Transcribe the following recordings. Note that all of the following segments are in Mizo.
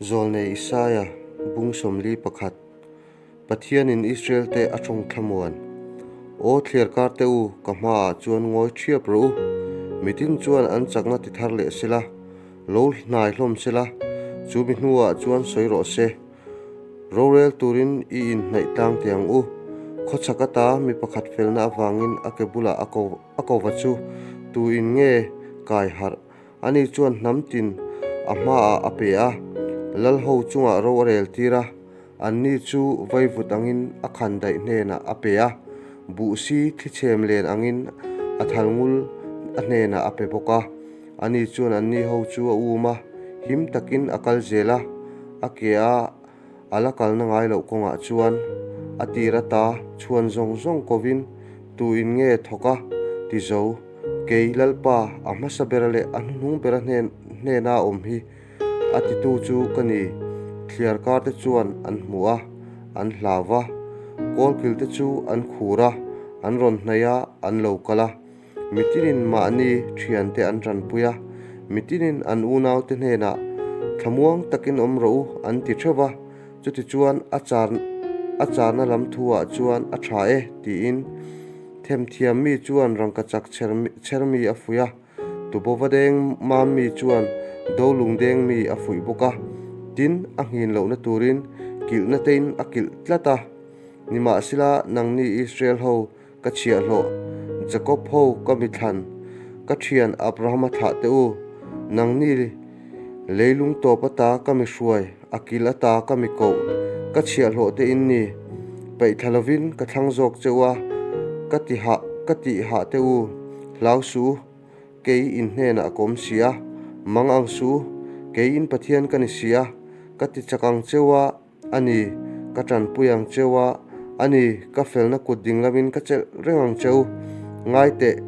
Zawlnei Isaia bung 41 Pathianin Israelte a tawng thlamuan. Aw thliarkar te u, ka hmaah chuan ngawi thiap rawh u. Mitin chuan an chakna ti thar leh sela, lo hnai hlawm sela, chu mi hnuah chuan sawi rawh se. Rorel turin i inhnaih tlang teh ang u. Khawchhak ata mi pakhat felna avangin a ke bulah a ko a kova chu tuin nge kai harh? Ani chuan hnam tin a hmaah a pe a, lal ho chungah ro a rel tir a, anni chu vaivut angin a khan daih hnenah a pe a, buhsi thlichhem len angin a thal ngul a hnenah a pe bawk a. Ani chuan anni ho chu a um a, him takin a kal zel a, a ke a a la kalna ngai loh kawngah chuan a tir ata chhuan zawng zawng kovin tu in nge thawk a ti zo, kei Lalpa a hmasa bera leh a hnuhnung bera hnen hnena awm hi a titu chu ka ni, thliar kar te chuan an hmu a, an hlau va, kawlkil te chu an khur a, an rawn hnaih a, an lo kal a. Mitinin mahni thiante an tanpui a, mitinin an unaute hnenah thlamuang takin awm rawh u an ti theuh va, chutichuan a char a charna lam thuah chuan a tha e tiin themthiam mi chuan rangkachak chher chher mi a fuih a, tubova deng mam mi chuan dolung deng mi a fuih bawk a, tin a nghin lohna turin kilhna tein a kilh tlat a, nimahsela nangni Israel ho Ka chhiahhlawh Jakob ho ka mi thlan, ka thian Abrahama thlah teh u, nangni leilung tawp ata ka mi hruai, a kil ata ka mi koh, ka chhiahhlawh te in ni, peih thla lovin ka thlang zawk che u a, ka ti hah, ka tih hah teh u, hlau suh u, kei in hnenah ka awm si a, mang ang suh u, kei in Pathian ka ni si a, ka ti chak ang che u a, A ni, ka tanpui ang cheu a, a ni, ka felna kut ding lamin ka chelh reng ang cheu. Ngai teh,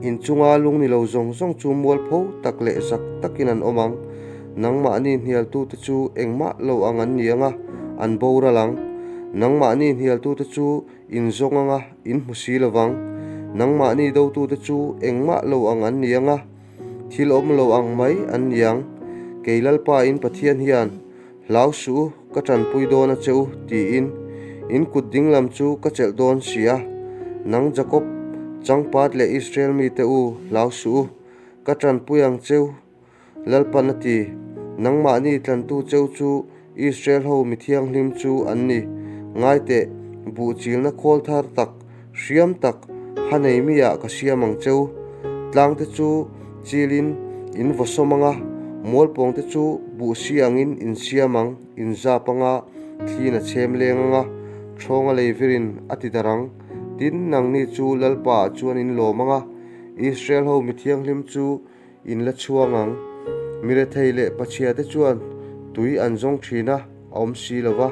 in chunga lung ni lo zawng zawng chu mualpho tak leh zak takin an awm ang. Nangmahni hnialtute chu engmah lo ang an ni ang a, an boral ang. Nangmahni hnialtute chu in zawng ang a, in hmu si lo vang. Nangmahni dotute chu engmah lo ang an ni ang a, thil awm lo ang mai an ni ang. Kei Lalpa in Pathian hian Hlau suh u, ka tanpui dawn a che u, tiin in kut dinglam chu ka chelh dawn si a. Nang Jakob, changpat leh Israel mite u, hlau suh u, ka tanpui ang che u, Lalpan a ti. Nangmahni tlantu cheu chu Israel ho mi thianghlim chu an ni. Ngai teh, buh chilna khawl thar tak, hriam tak, ha nei mi ah ka siam ang cheu. Tlang te chu chilin in vaw sawm ang a, mualpawng te chu buh si angin in siam ang, in zap ang a, thliin a chhem leng ang a, thawnga lei virin a ti darh ang. Tin, nangni chu Lalpa ah chuan in lawm ang a, Israel ho mi thianghlim chu in la chhuang ang. Mirethei leh pachhia te chuan tui an zawng thin a, a awm si lo va,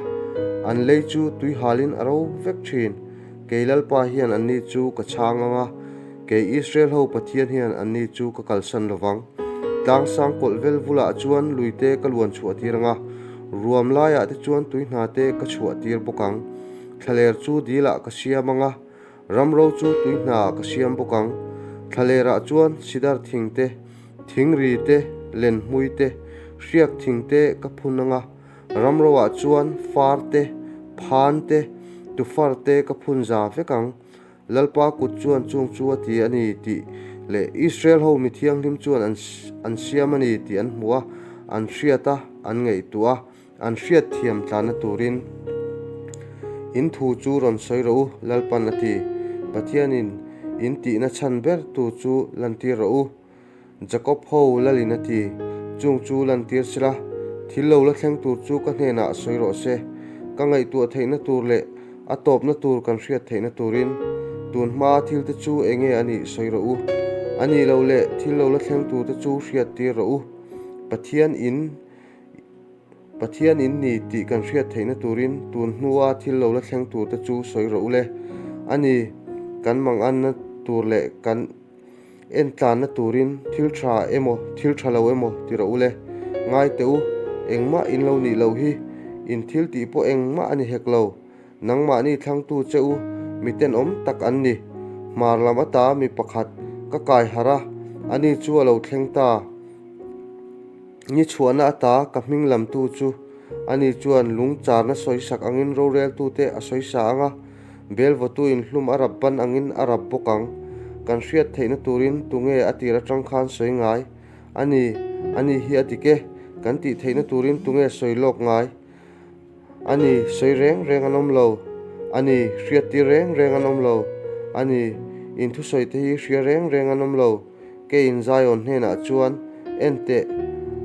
an lei chu tui halin a ro vek thin. Kei Lalpa hian anni chu ka chhang ang a, kei Israel ho Pathian hian anni chu ka kalsan lo vang. Tlang sang kawlh vel bulah chuan lui te ka luan chhuah tir ang a, ruam laiah te chuan tui hna te ka chhuah tir bawk ang. Thlaler chu dilah ka siam ang a, Ramro chu tui hnaah ka siam bawk ang. Thlalerah chuan sidar thing te, thingri te, lenhmui te, hriak thing te ka phun ang a. Ramroah chuan far te, phan te, tufar te ka phun za vek ang. Lalpa kut chuan chung chu a ti a ni tih leh Israel ho mi thianghlim chuan an an siam a ni tih an hmu a, an hriat a, an ngaihtuah a. An hriat thiam tlanna turin in thu chu rawn sawi rawh u, Lalpan a ti. Pathianin in tihna chhan ber tu chu lantir rawh u, Jakob ho Lalin a ti. Chung chu lantir sela, thil lo la thleng tur chu ka hnenah sawi rawh se. Ka ngaihtuah theihna tur leh a tawpna tur kan hriat theihna turin tun hmaa thil te chu enge a nih sawi rawh u. A nih loh leh thil lo la thleng tur te chu hriattir rawh u. Pathian in Pathian in ni tih kan hriat theihna turin tun hnua thil lo la thleng tur te chu sawi rawh u le. A ni, kan manganna tur leh kan entlanna turin thil tha emaw thil tha lo emaw ti rawh u le. Ngai teh u, engmah in lo nih loh hi, in thil tih pawh engmah a ni hek lo. Nangmahni thlangtu che u mi tenawm tak an ni. Hmar lam ata mi pakhat ka kai harh a, ani chu a lo thleng ta. Ni chhuahna ata ka hming lamtu chu ani chuan lung charna sawisak angin roreltute a sawisa ang a, bel vawtuin hlum a rap ban angin a rap bawk ang. Kan hriat theihna turin tunge a tir atang khan sawi ngai? A ni, ani hi a dik e, kan tih theihna turin tunge sawi lawk ngai? A ni, sawi reng reng an awm lo. A ni, hriattir reng reng an awm lo. A ni, in thusawi te hi hria reng reng an awm lo. Keiin Zion hnenah chuan, En teh,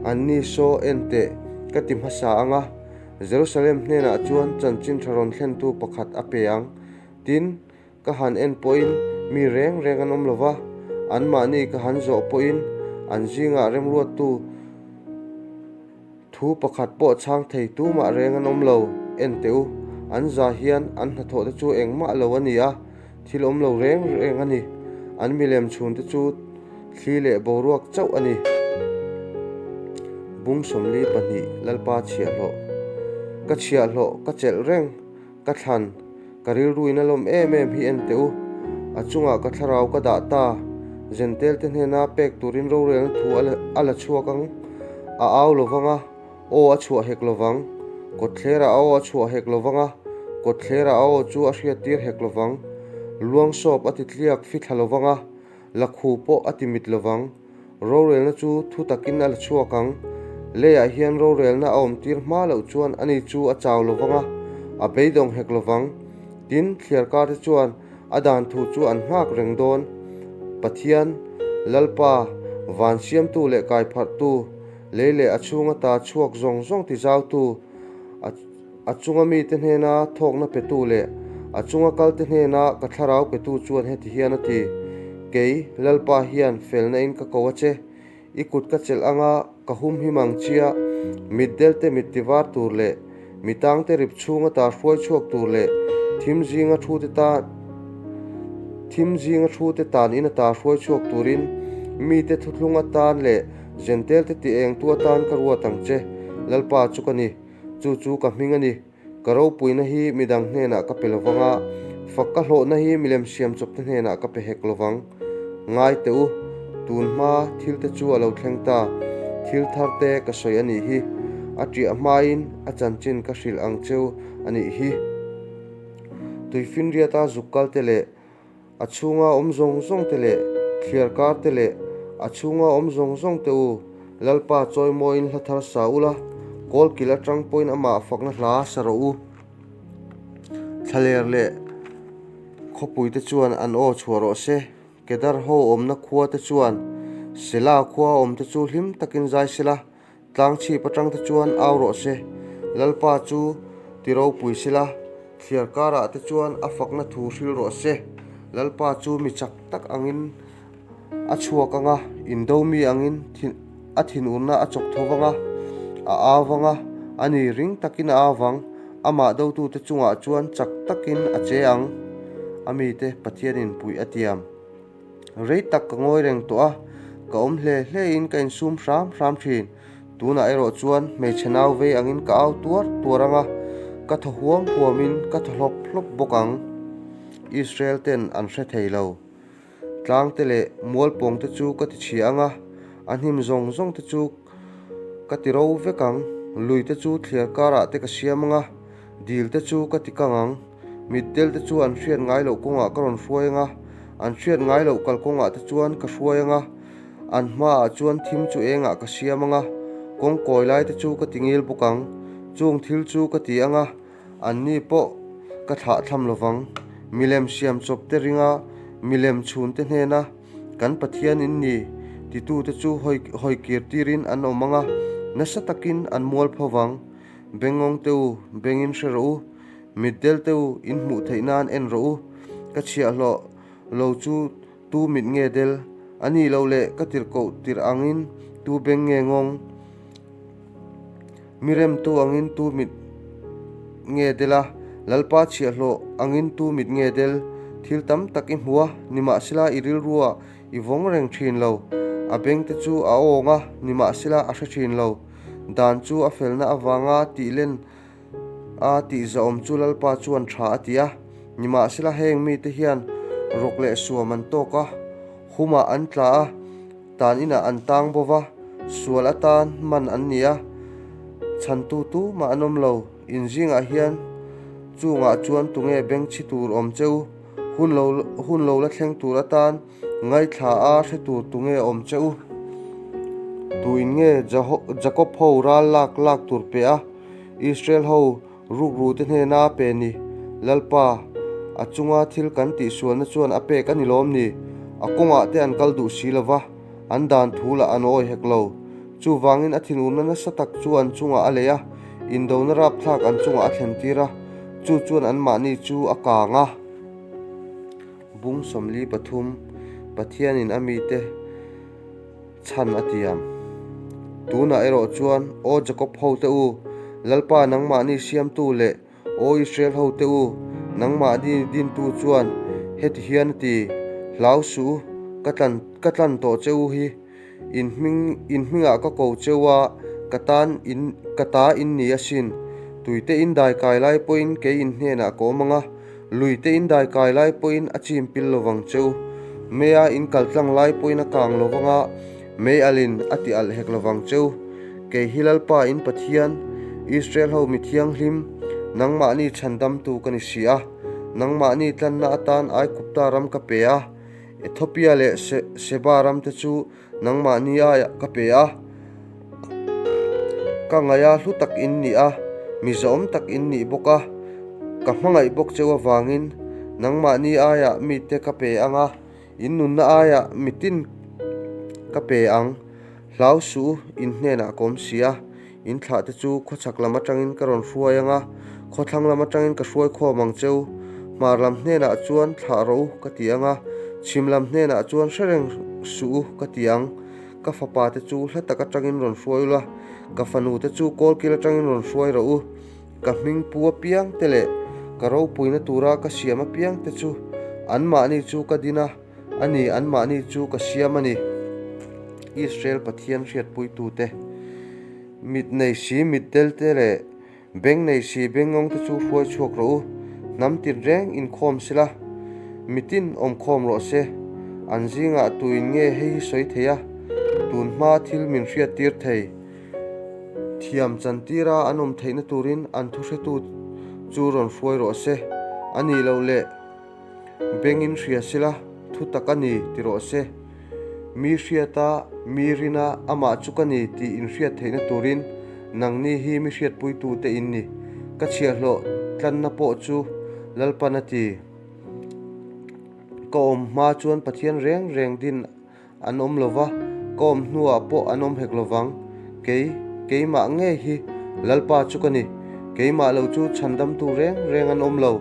an ni saw en teh, ka ti hmasa ang a. Jerusalem hnenah chuan chanchin tha rawn thlentu pakhat a pe ang. Tin, ka han en pawhin mi reng reng an awm lo va, anmahni ka han zawh pawhin an zingah remruattu, Thu pakhat pawh chhang thei tumah reng an awm lo, en teh u, an za hian an hnathawh te chu engmah lo a ni a, thil awm lo reng reng a ni, an milem chhun te chu thli leh boruak chauh a ni. Bung 42 Lalpa chhiahhlawh Ka chhiahhlawh ka chelh reng. Ka thlan, ka rilruin a lawm em em hi en teh u. A chungah ka thlarau ka dah ta. Zentel te hnena pek turin rorelna thu a la chhuak ang. A au lo vang a, aw a chhuah hek lo vang. Kawtthlerah a aw a chhuah hek lo vang a, kawtthlerah a aw chu a hriattir hek lo vang. Luang sawp a ti tliak fithla lo vang a, Lakhu pawh a ti mit lovang. Rorelna chu thu takin a la chhuak ang. Leiah hian rorelna a awmtir hma loh chuan ani chu a chau lovang a, a beidawng hek lovang. Tin, thliarkar te chuan a dan thu chu an nghak reng dawn. Pathian, Lalpa, van siamtu leh kaipharhtu, lei leh a chhunga ta chhuak zawng zawng tizautu, a. A chunga mite hnena thawkna petu leh a chunga kalte hnena ka thlarau petu chuan heti hian a ti, Kei, Lalpa hian felna in ka ko a che. I kut ka chelh anga ka humhim ang chia, mitdelte mit tivar tur leh mitangte rip chhunga ta hruai chhuak tur leh thim zinga thute tan thim zinga thute tan in ata hruai chhuak turin mite thuthlung atan leh Zentelte ti engtu atan ka ruat ang che, Lalpa chu ka ni. Chu chu ka hming a ni. Ka ropuina hi midang hnenah ka pe lovang a, fak ka hlawhna hi milem siam chawpte hnenah ka pe hek lovang. Ngai teh u, tun hma thil te chu a lo thleng ta, thil thar te ka sawi a nih hi. A ṭiah hmain a chanchin ka hrilh ang cheu a nih hi. Tuifinriata zuk kal te leh A chhunga awm zawng zawng te leh thliar kar te leh a chhunga awm zawng zawng te u, Lalpa chawimawiin hla thar sa ula, kawlkil atang pawhin amah fakna hla sa rawh u. Thlaler leh khawpui te chuan an aw chhuah rawh se, Kedar ho awmna khua te chuan Sela khua awm te chu hlim takin zai sela, Tlang chhip atang te chuan au rawh se, Lalpa chu ti ropui sela, thliar karah te chuan a fakna thu hril rawh se. Lalpa chu mi chak tak angin a chhuak ang a, indo mi angin a thinurna a chawk tho vang a, a au vang a, a ni ring takin a au vang, amah dotute chungah chuan chak takin a che ang. A mite Pathianin puih a tiam. Rei tak ka ngawi reng tawh a, ka awm hle hle in ka insum hram hram thin. Tunah erawh chuan hmeichhe nau vei angin ka au tuar tuar ang a, ka thaw huam huam in ka thaw hlawp hlawp bawk ang. Israel ten an hre thei lo. Tlang te leh mualpawng te chu ka ti chhia ang a, a hnim zawng zawng te chu ka ti ro vek ang. Lui te chu thliar karah te ka siam ang a, dil te chu ka ti kang ang. Mitdel te chu an hriat ngai loh kawngah ka rawn hruai ang a, an hriat ngai loh kalkawngah te chuan ka hruai ang a, an hmaah chuan thim chu engah ka siam ang a, kawng kawi lai te chu ka ti ngil bawk ang. Chung thil chu ka ti ang a, anni pawh ka thlah thlam lo vang. Milem siam chawp te ringa milem chhun te hnena kan Pathian in ni titute chu hawi kir tirin an awm ang a, nasa takin an mual pho vang. Bengawng te u, bengin hre rawh u. Mitdel te u, in hmuh theih nan en rawh u. Ka chhiahhlawh lo chu tu mit nge del? A nih loh leh ka tirhkoh tirh angin tu beng nge ngawng? Mi remtu angin tu mit nge del a? Lalpa chhiahhlawh angin tu mit nge del? Thil tam tak i hmu a, nimahsela i rilrua i vawng reng thin lo. A beng te chu a awng a, nimahsela a hre thin lo. Dan chu a felna avanga tihlen A tihzawm chu Lalpa chuan tha a ti a, nimahsela heng mite hian rawk leh suam an tawk a, humah an tla a, tan inah an tang bo va. Sual atan man an ni a, chhantu tumah an awm lo. In zingah hian chungah chuan tunge bengchhi tur awm che u? Hun lo hun lo la thleng tur atan ngaithla a hre tur tunge awm che u? Tuin nge Jakob ho ral lak lak tur pe a, Israel ho rukru te hnena pe ni? Lalpa, a chunga thil kan tihsualna chuan a pek a ni lawm ni? A kawngah te an kal duh si lo va, an dan thu lah an awi hek lo. Chuvangin a thinurna nasa tak chu an chungah a lei a, indona rapthlak an chungah a thlentir a, chu chuan anmahni chu a kang a. Bung 43, Pathianin a mite chhan a tiam. Tunah erawh chuan, Aw Jakob hote u, Lalpa nangmahni siamtu leh Aw Israel hote u, nangmahni dintu chuan heti hian a ti, Hlau suh u, ka tlan ka tlan tawh che u hi. In hming in hmingah ka ko cheu a, ka tan in ka ta in ni asin. Tuite in dai kai lai pawhin kei in hnenah ka awm ang a, luite in dai kai lai pawhin a chim pil lovang cheu. Meia in kal tlang lai pawhin a kang lovang a, mei alin a ti alh hek lovang cheu. Kei hi Lalpa in Pathian, Israel ho mi thianghlim, nangmahni chhandamtu ka ni si a, nangmahni tlanna atan Aikupta ram ka pe a, Ethiopia leh Seba ram te chu nangmahni aiah ka pe a, ka ngaia hlu tak in ni a, mi zahawm tak in nih bawk a, ka hmangaih bawk cheu avangin nangmahni aiah mite ka pe ang a, in nunna aiah mitin ka pe ang. Hlau suh u, in hnenah ka awm si a, In thlah te chu khawchhak lam atangin ka rawn hruai ang a, khawthlang lam atangin ka hruai khawm ang che u. Hmar lam hnenah chuan thlah rawh u ka ti ang a, chhim lam hnenah chuan hre reng suh u ka ti ang. Ka fapa te chu hla tak atangin rawn hruai ula, ka fanu te chu kawlkil atangin rawn hruai rawh u. Ka hming pu apiang te leh ka ropuina tura ka siam apiang te chu anmahni chu ka din a, A ni, anmahni chu ka siam a ni. Israel Pathian hriatpuitute, mit nei si mit delte leh beng nei si bengngawngte chu hruai chhuak rawh u. Hnam tinreng inkhawm sela, mitin awmkhawm rawh se. An zingah tuin nge hei hi sawi thei a, tun hma thil min hriattir thei? Thiam chantira an awm theihna turin an thuhretu chu rawn hruai rawh se. A nih loh leh. Bengin hria sela, thu tak a ni ti rawh se. Mi hriata, mi rina, amah chu ka ni tih inhriat theihna turin nangni hi mi hriatpuitute in ni. Ka chhiahhlawh tlanna pawh chu Lalpan a ti. Ka awm hma chuan Pathian reng reng din An awm lo va, ka awm hnuah pawh an awm hek lo vang. Kei, keimah ngei hi Lalpa chu ka ni. Keimah lo chu chhandamtu reng reng an awm lo.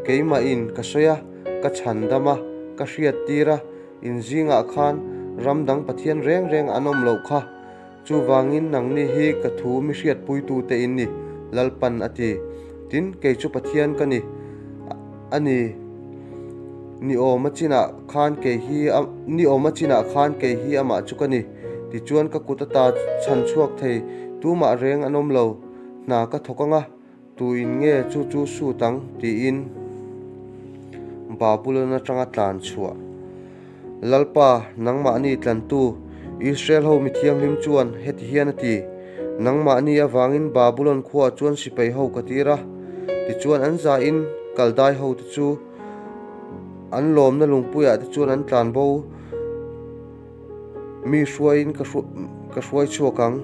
Keimahin ka sawi a, ka chhandam a, ka hriattir a, in zingah khan ram dang Pathian reng reng an awm loh kha. Chuvangin nangni hi ka thu mi hriatpuitute in ni, Lalpan a ti. Tin, kei chu Pathian ka ni a ni. Ni awma chinah khan kei hi a ni awma chinah khan kei hi amah chu ka ni. Tichuan ka kut ata chhan chhuak thei tumah reng an awm lo. Hna ka thawk ang a. Tuin nge chu chu sut ang? tiin Babulon atanga tlan chhuah. Lalpa, nangmahni tlantu, Israel ho mi thianghlim chuan heti hian a ti, Nangmahni avangin Babulon khuaah chuan sipai ho ka tir a, tichuan an zain Kaldai hote chu an lawmna lungpuiah te chuan an tlan bo. Mi hruaiin ka ka hruai chhuak ang.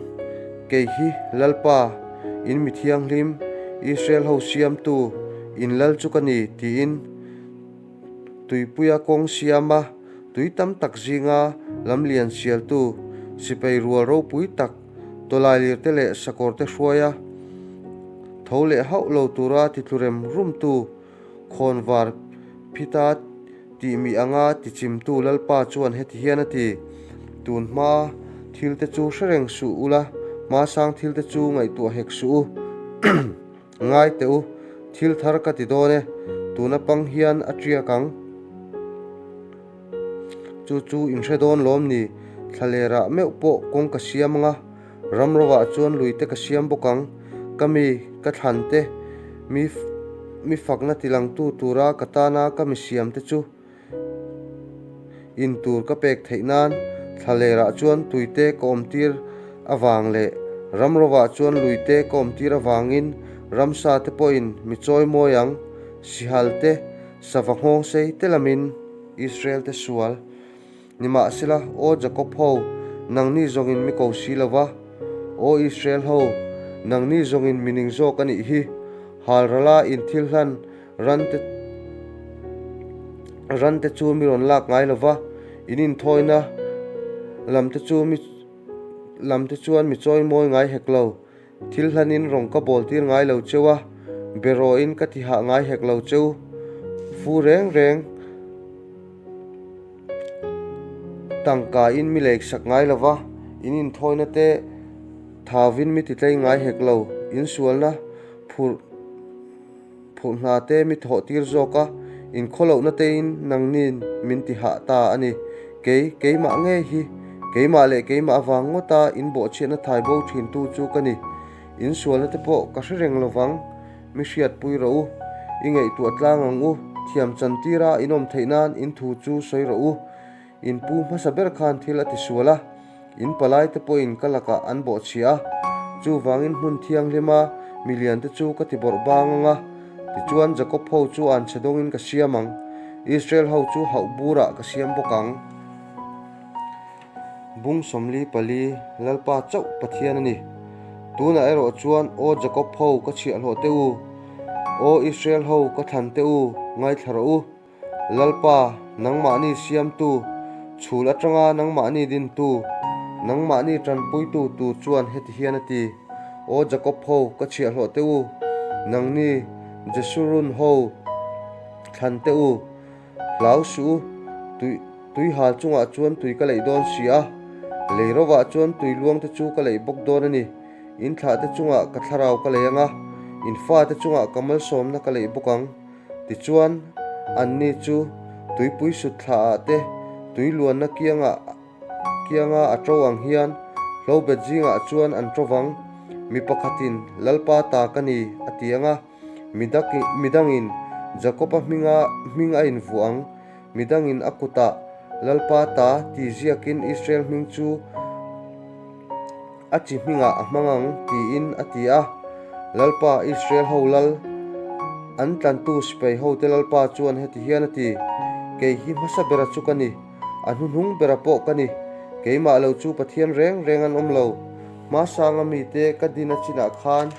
Kei hi Lalpa, in mi thianghlim, Israel ho siamtu, in lal chu ka ni, tiin tuipuia kawng siama tui tam tak zinga lamlian sialtu sipai rual ropui tak tawlailirte leh sakawrte hruaia tho leh hauh lo tura titlu rem rumtu Khawnvar phita tihmih anga tichimtu Lalpa chuan heti hian a ti, Tun hma thilte chu hre reng suh ula, hmasang thilte chu ngaihtuah hek suh u. Ngai teh u, thil thar ka ti dawn e, tuna pang hian a tiak ang. Chu chu in hre dawn lawm ni, thlalerah meuh pawh kawng ka siam anga, Ram rovah chuan lui te ka siam bawk ang, ka mi, ka thlan te, mi mi fakna tilangtu tura ka tana ka mi siam te chu in tur ka pek theih nan thlalerah chuan tui te ka awm tir. avang leh ram rovah chuan luite ka awmtir avangin ramsa te pawhin mi chawimawi ang, sihal te, sava nghawng sei te lamin Israel te sual. Nimahsela, aw Jakob ho, nangni zawngin mi ko si lo va, aw Israel ho, nangni zawngin mi ning zawk a nih hi, halrala inthil hlan Rante rante chu mi rawn lak ngai lo va, in inthawina lamte chu mi lamte chuan mi chawimawi ngai hek lo. Thil hlanin rawng ka bawl tir ngai lo cheu a, berawiin ka ti hah ngai hek lo cheu. Fu reng reng tangkain mi leiksak ngai lo va, in inthawina te thauvin mi titlei ngai hek lo. Insualna phurh. Phurh hna te mi thawh tir zawk a, inkhawlohna tein nangni'n min ti hah ta a ni. Kei, keimah ngei hi, keimah leh keimah avang ngawta in bawhchhiatna thai bo thintu chu ka ni. In sualna te pawh ka hre reng lovang, mi hriatpui rawh u. I ngaihtuah tlang ang u, thiam chan tira in awm theih nan in thu chu sawi rawh u. In pu hmasa ber khan thil a tisual a, in palaite pawhin ka lakah an bawhchhia a, chuvangin hmun thianghlima miliante chu ka ti bawrh bang ang a, tichuan Jakob ho chu an chhe dawngin ka siam ang, Israel ho chu hauh burah ka siam bawk ang. Bung 44, Lalpa chauh Pathian a ni. Tunah erawh chuan, Aw Jakob ho, ka chhiahhlawh teh u, Aw Israel ho, ka thlan teh u, ngaithla rawh u. Lalpa, nangmahni siamtu, chhul atanga nangmahni dintu, nangmahni tanpuitu tur chuan heti hian a ti, Aw Jakob ho, ka chhiahhlawh teh u, nangni Jesurun ho thlan teh u, hlau suh u, tui tuihal chungah chuan tui ka leih dawn si a, lei rovah chuan tui luangte chu ka leih bawk dawn a ni, in thlahte chungah ka thlarau ka lei ang a, in fate chungah ka malsawmna ka leih bawk ang. Tichuan, anni chu tuipui sut thlaah te, tui luanna kiangah kianga a ṭo ang hian hlobet zingah chuan an ṭo vang. Mi pakhatin, Lalpa ta ka ni, a ti ang a, mi dangin Jakoba hminga hming a invuah ang. Mi dangin a kutah, Lalpa ta, ti ziakin Israel hming chu A chi hmingah a hmang ang, tiin a ti a. Lalpa, Israel ho lal, an tlantu sipai hote Lalpa chuan heti hian a ti, Kei hi hmasa bera chu ka ni, a hnuhnung bera pawh ka ni. Keimah lo chu Pathian reng reng an awm lo. Hmasanga mite ka din a chinah khan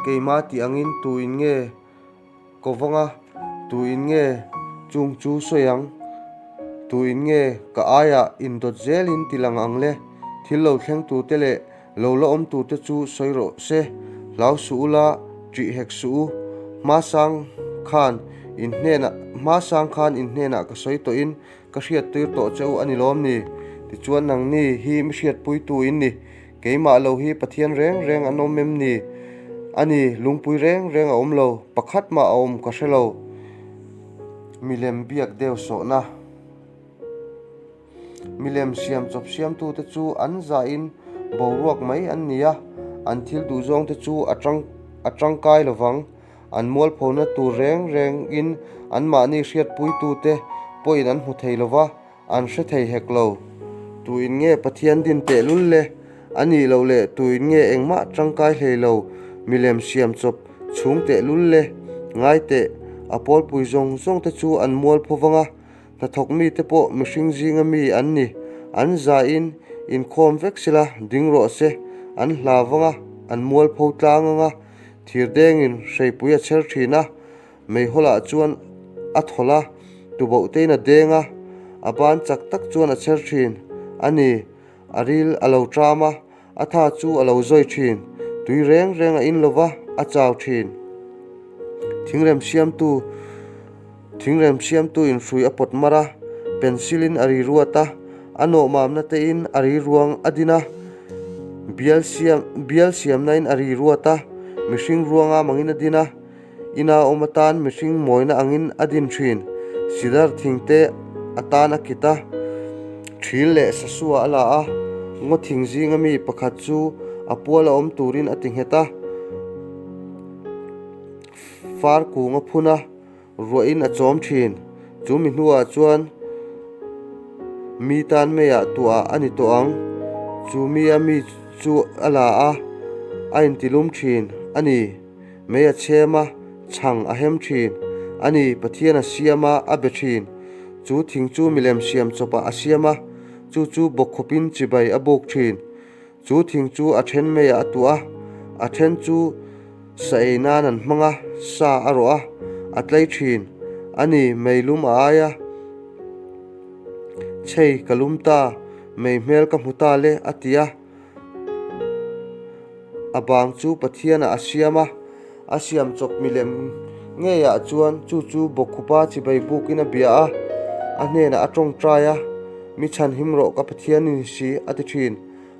keimah tih angin tuin nge Ko vang a, tu in nge chung chu sawi ang? Tu in nge ka aiah indawt zelin ti lang ang le? Thil lo thleng turte leh lo la awm turte chu sawi rawh se, hlau suh ula, ṭih hek suh u. Hmasang khan in hnenah hmasang khan in hnenah ka sawi tawhin ka hriattir tawh che u a ni lawm ni? Tichuan nangni hi mi hriatpuitu in ni. Keimah lo hi Pathian reng reng an awm em ni? A ni, lungpui reng reng a awm lo, pakhat mah a awm ka hre lo. Milem biak deuh sawhna. Milem siam chawp siamtute chu an zahin boruak mai an ni a, an thil duhzawngte chu a tang a tangkai lovang. An mualphona tur reng rengin anmahni hriatpuitute pawhin an hmu thei lova, An hre thei hek lo. Tuin nge Pathian din tehlul le? A nih loh leh tuin nge engmah tangkai hlei lo milem siam chawp chhung tehlul le? Ngai teh, a pawlpui zawng zawng te chu an mual pho vang a, hnathawk mite pawh mihring zinga mi an ni. An zain inkhawm vek sela ding rawh se, an hla vang a, an mual pho tlang ang a, thirdengin hreipui a chher thin a, Meihawlah chuan a thawl a, tubohtein a deng a, a ban chak tak chuan a chher thin a ni. A ril a lo tram a, a tha chu a lo zawi thin. Tui reng reng a in lo va, a chau thin. Thingrem siamtu Thingrem siamtu in hrui a pawt mar a, pencil in a ri ruat a, a nawhmamna te in a ri ruang a din a, bial siam bial siamna in a ri ruat a, mihring ruanga mangin a din a. Ina awm atan mihring mawina angin a din thin. Sidar thing te atan a kit a, thil leh sasua a la a, ngaw thing zinga mi pakhat chu a pual a awm turin a ti nghet a, far kung a phun a, ruahin a chawm thin. Chu mi hnuah chuan mi tan meiah tuah a ni tawh ang. Chu mi a mi chu a la a, a intilum thin a ni. Mei a chhem a, chhang a hem thin a ni. Pathian a siam a, a be thin. Chu thing chu milem siam chawpah a siam a, chu chu bawkkhawpin chibai a buk thin. Chu thing chu a then meiah a tuah a, a then chu sa ei nan an hmang a, sa a rawh a, a tlei thin a ni. Mei lum a ai a, Chhei ka lum ta, mei hmel ka hmu ta le a ti a. A bang chu Pathianah a siam a, a siam chawp milem ngeiah chuan chu chu bawkkhupa chibai bukin a bia a, a hnenah a tawngtai a, Mi chhanhim rawh ka Pathian i ni si a ti thin.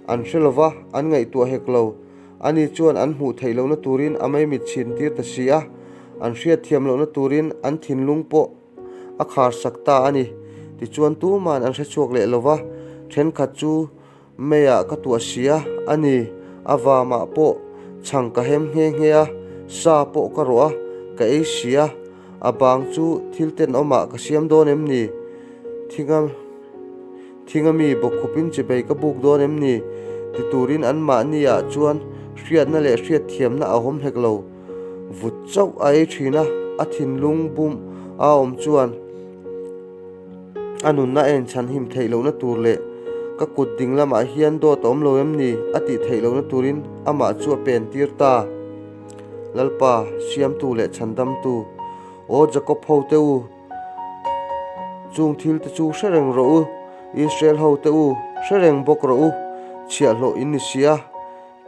An hre lova, an ngaihtuah hek lo. Ani chuan an hmuh theih lohna turin a maimit chhin tir ta si a, an hriatthiam lohna turin an thinlung pawh a khar sak ta a ni. Tichuan tuman an hre chhuak leh lova, thenkhat chu Meiah ka tuah si a, a ni, a vamah pawh chhang ka hem nghe nghe a, sa pawh ka rawh a, ka ei si a, a bang chu thil tenawmah ka siam dawn em ni? Thinga thinga mi bawkkhawpin chibei ka buk dawn em ni? Ti turin anmahni ah chuan hriatna leh hriatthiamna a awm hek lo. Vut chauh a ei thin a, a thinlung bum a awm chuan, A nunna a inchhan him theih lohna tur leh ka kut ding lamah hian dawt a awm lo em ni a tih theih lohna turin amah chu a pen tir ta. Lalpa, Siamtu leh Chhandamtu, Aw Jakob hote u, chung thil te chu hre reng rawh u, Israel hote u, hre reng bawk rawh u, chhiahhlawh in ni si a.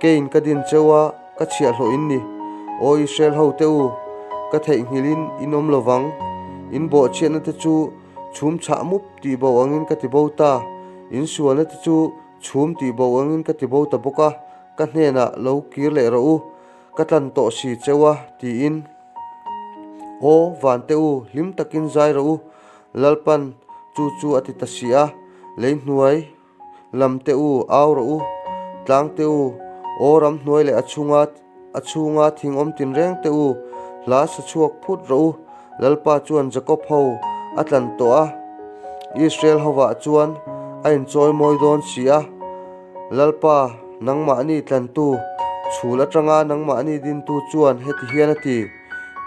Keiin ka din cheu a, ka chhiahhlawh in ni. Aw Israel hote u, ka theihnghilhin in awm lo vang. In bawhchhiatna te chu chhum chhah mup tih bo angin ka ti bo ta, in sualna te chu chhum tih bo angin ka ti bo ta bawk a, ka hnenah lo kir leh rawh u, ka tlan tawh si cheu a, tiin. Aw vante u, hlim takin zai rawh u, Lalpan chu chu a ti ta si a, lei hnuai. Lam te u, au rawh u, tlang te u, aw ramhnuai leh a chhunga a chhunga thing awm tinreng te u, hla sa chhuak phut rawh u. Lalpa chuan Jakob ho a tlan tawh a, Israel hovah chuan a inchawi mawi dawn si a. Lalpa, nangmahni tlantu, chhul atanga nangmahni dintu chuan heti hian a ti,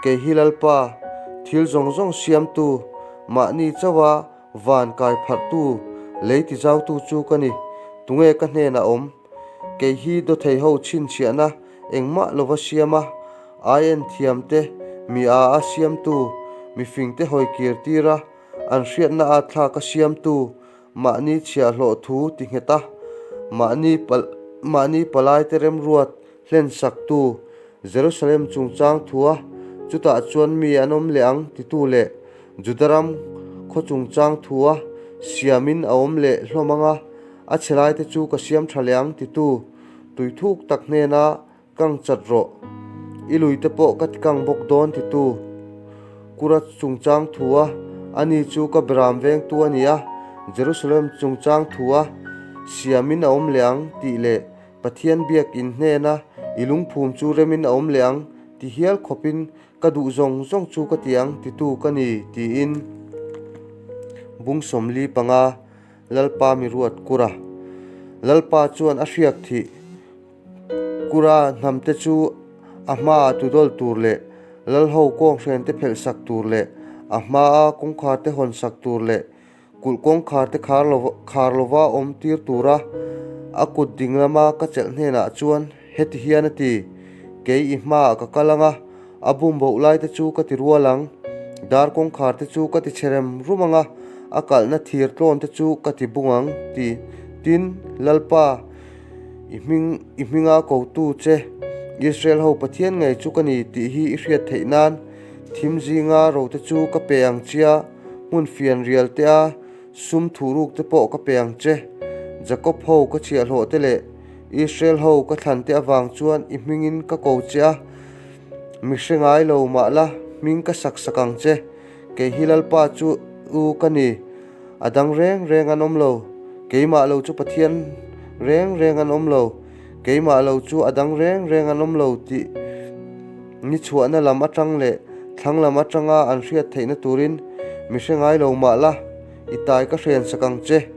Kei hi Lalpa, thil zawng zawng siamtu, mahni chauha Van kai pharhtu, lei tizautu chu ka ni. Tunge ka hnenah awm? Kei hi dawtheiho chhinchhiahna engmah lova siam a, ai thiam te, mi a a siamtu, mi fingte hawi kir tir a, an hriatna a thlak a siamtu, mahni chhiahhlawh thu ti nghet a, mahni mahni palaite remruat Hlensaktu, Jerusalem chungchang thua chutah chuan mi an awm leh ang titu leh Juda ram khaw chungchang thua siamin a awm leh hlawm ang a, a chhe laite chu ka siam tha leh ang titu tui thuk tak hnena kang chat rawh, i luite pawh ka ti kang bawk dawn titu Kura chungchang thua ani chu ka beram vengtu a ni a, Jerusalem chungchang thua siamin a awm leh ang tih leh Pathian biak in hnena i lungphum chu remin a awm leh ang ti hial khawpin ka duh zawng zawng chu ka ti ang titu ka ni tiin bung 45 Lalpa mi ruat kura Lalpa chuan a hriak thih kura hnamte chu a hmaah tudawl tur leh Lalho kawnghren te phelh sak tur leh a hmaa kawngkhar te hawn sak tur leh Kulh kawngkhar te khar lo khar lova awm tir tura a kut ding lama ka chelh hnenah chuan heti hian a ti, Kei i hmaah ka kal ang a, a bum boh lai te chu ka ti rual ang. Dar kawngkhar te chu ka ti chhe rem rum ang a, a kalhna thir tlawn te chu ka ti bung ang, ti. Tin, Lalpa, i hming i hminga kotu che Israel ho Pathian ngei chu ka ni tih hi i hriat theih nan thim zinga ro te chu ka pe ang chia, Hmun fian rial te a sum thuhruk te pawh ka pe ang che. Jakob ho ka chhiahhlawh te leh Israel ho ka thlan te avang chuan i hmingin ka ko che a, mi hre ngai lo mah la hming ka sak sak ang che. Kei hi Lalpa chu u ka ni, a dang reng reng an awm lo. Keimah lo chu Pathian reng reng an awm lo, keimah lo chu a dang reng reng an awm lo tih Ni chhuahna lam atang leh thlang lam atanga an hriat theihna turin mi hre ngai lo mah la, i tai ka hrensak ang che.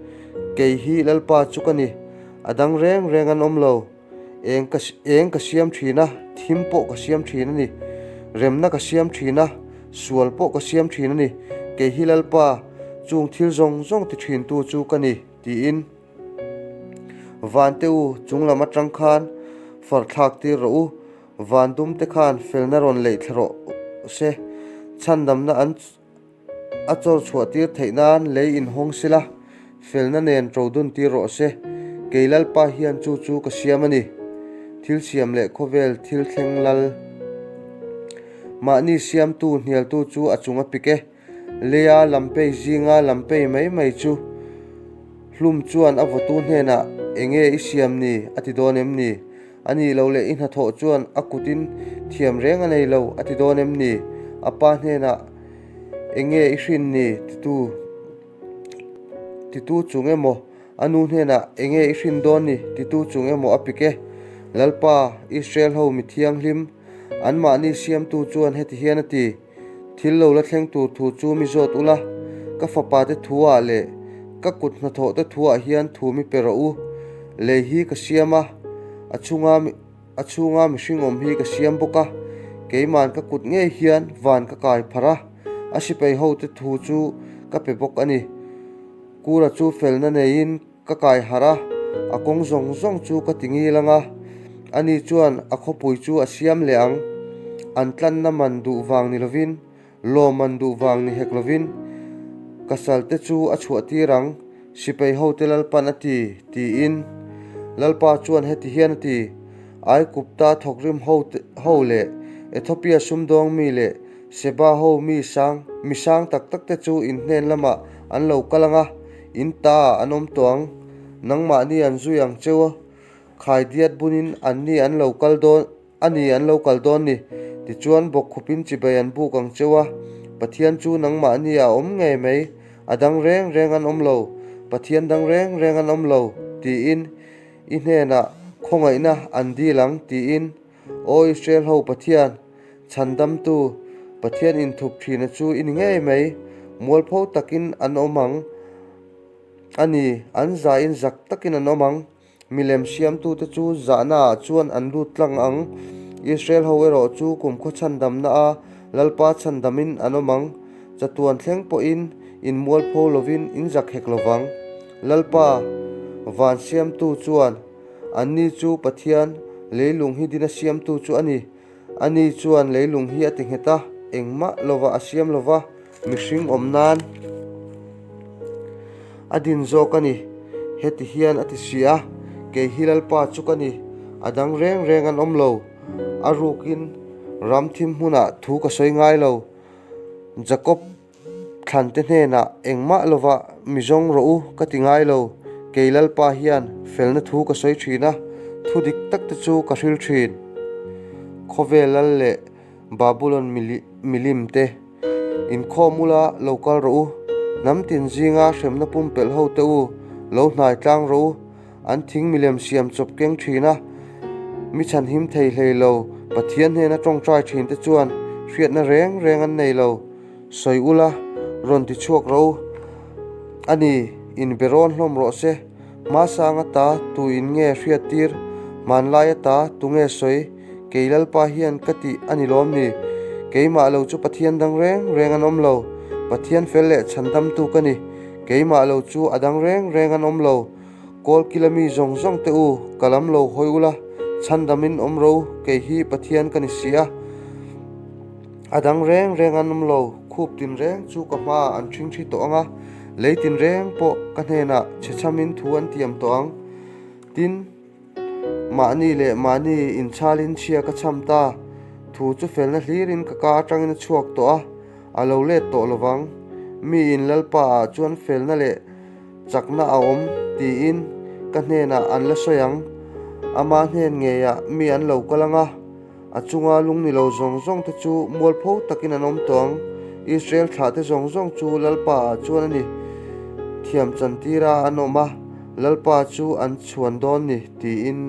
Kei hi Lalpa chu ka ni. A dang reng reng an awm lo. Eng ka eng ka siam thin a, thim pawh ka siam thin a ni. Remna ka siam thin a, sual pawh ka siam thin a ni. Kei hi Lalpa, chung thil zawng zawng ti thintu chu ka ni, tiin. Vante u, chung lam atang khan far thlak tir rawh u. Van dum te khan felna rawn leih thla rawh se. Chhandamna an A chawr chhuah tir theih nan lei inhawng sila, felna nen ṭo dun tir rawh se. Kei Lalpa hian chu chu ka siam a ni. Thil siam leh khawvel thil thleng lal. Mahni siamtu hnialtu chu a chung a pik e. Leia lampei zinga lampei mai mai chu hlum chuan a vawtu hnenah enge i siam ni a ti dawn em ni? A nih loh leh i hnathawh chuan a kutin thiam reng a nei lo a ti dawn em ni? A pa hnenah eng nge i hrin ni titu titu chung emaw, a nu hnenah eng nge i hrin dawn ni titu chung emaw a pik e. Lalpa, Israel ho mi thianghlim, anmahni siamtu chuan heti hian a ti. Thil lo la thleng tur thu chu mi zawt ula, ka fapa te thu ah leh ka kut hnathawh te thu ah hian thu mi pe rawh u. Lei hi ka siam a, a chhunga a chhunga mihring awm hi ka siam bawk a, keiman ka kut ngei hian van ka kai pharh a, a sipai ho te thu chu ka pe bawk a ni. Kura chu felna neiin Ka kai harh a, a kawng zawng zawng chu ka ti ngil ang a, ani chuan a khawpui chu a siam leh ang. An tlanna man duh vang ni lovin, law man duh vang ni hek lovin, ka salte chu a chhuah tir ang, sipai hote Lalpan a ti, tiin. Lalpa chuan heti hian a ti, Aikupta thawkrim ho leh Ethiopia sumdawng mi leh Seba ho mi sang, mi sang tak tak te chu in hnen lamah an lo kal ang a, in ta ah an awm tawh ang. Nangmahni an zui ang cheu a, khaidiat bunin anni an lo kal dawn, a ni an lo kal dawn ni. Tichuan bawkkhupin chibai an buk ang cheu a, Pathian chu nangmahni ah a awm ngei mai, a dang reng reng an awm lo, Pathian dang reng reng an awm lo, tiin i hnenah khawngaihna an dil ang, tiin. Aw Israel ho Pathian, chhandamtu, Pathian inthup thina chu i ni ngei mai, mualpho takin an awm ang a ni, an zahin zak takin an awm ang, milem siamtute chu zahnaah chuan an lut tlang ang, Israel ho erawh chu kumkhaw chhandamna a Lalpa chhandamin an awm ang, chatuan thleng pawhin in mualpho lovin in zak hek lovang. Lalpa, van siamtu chuan Anni chu Pathian, leilung hi dina siamtu chu a ni. Ani chuan leilung hi a ti nghet a, engmah lova a siam lova, mihring awm nan a din zawk a ni. Heti hian a ti si a, Kei hi Lalpa chu ka ni, a dang reng reng an awm lo. A rukin ram thim hmunah thu ka sawi ngai lo. Jakob. Thlante hnenah engmah lova mi zawng rawh u ka ti ngai lo, kei Lalpa hian felna thu ka sawi thin a, thu dik tak te chu ka hril thin. Khawvel lal leh Babulon milim te, inkhawm ula lo kal rawh u, hnam tin zinga hremna pumpelh ho te u, lo hnai tlang rawh u, An thing milem siam chawp keng thin a, mi chhanhim thei hlei lo Pathian hnena tawngtai thin te chuan hriatna reng reng an nei lo. Sawi ula, rawn ti chhuak ro a ni, inbe rawn hlawm rawh se. Hmasang ata tu in nge hriat tir, hmanlai ata tu nge sawi, kei Lalpa hian ka tih a ni lawm ni? Keimah lo chu Pathian dang reng reng an awm lo, Pathian fel leh chhandamtu ka ni, keimah lo chu a dang reng reng an awm lo. Kawlkila mi zawng zawng te u, ka lam lo hawi ula, chhandamin awm ro, kei hi Pathian ka ni si a. A dang reng reng an awm lo, khup tin reng chu ka hmaah an ṭhingṭhi tawh ang a, lei tin reng pawh ka hnenah chhechhamin thu an tiam tawh ang. Tin, mahni leh mahni inchhalin chhia ka chham ta, thu chu felna hlirin ka ka aṭangin a chhuak tawh a, a lo let tawh lovang. Miin Lalpa ah chuan felna leh chakna a awm tiin ka hnenah an la sawi ang. Ama hnen ngeiah mi an lo kal ang a, a chunga lung ni lo zawng zawng te chu mualpho takin an awm tawh ang. Israel thlahte zawng zawng chu Lalpa ah chuan a ni thiam chantira an awm a, Lalpa chu an chhuan dawn ni tiin.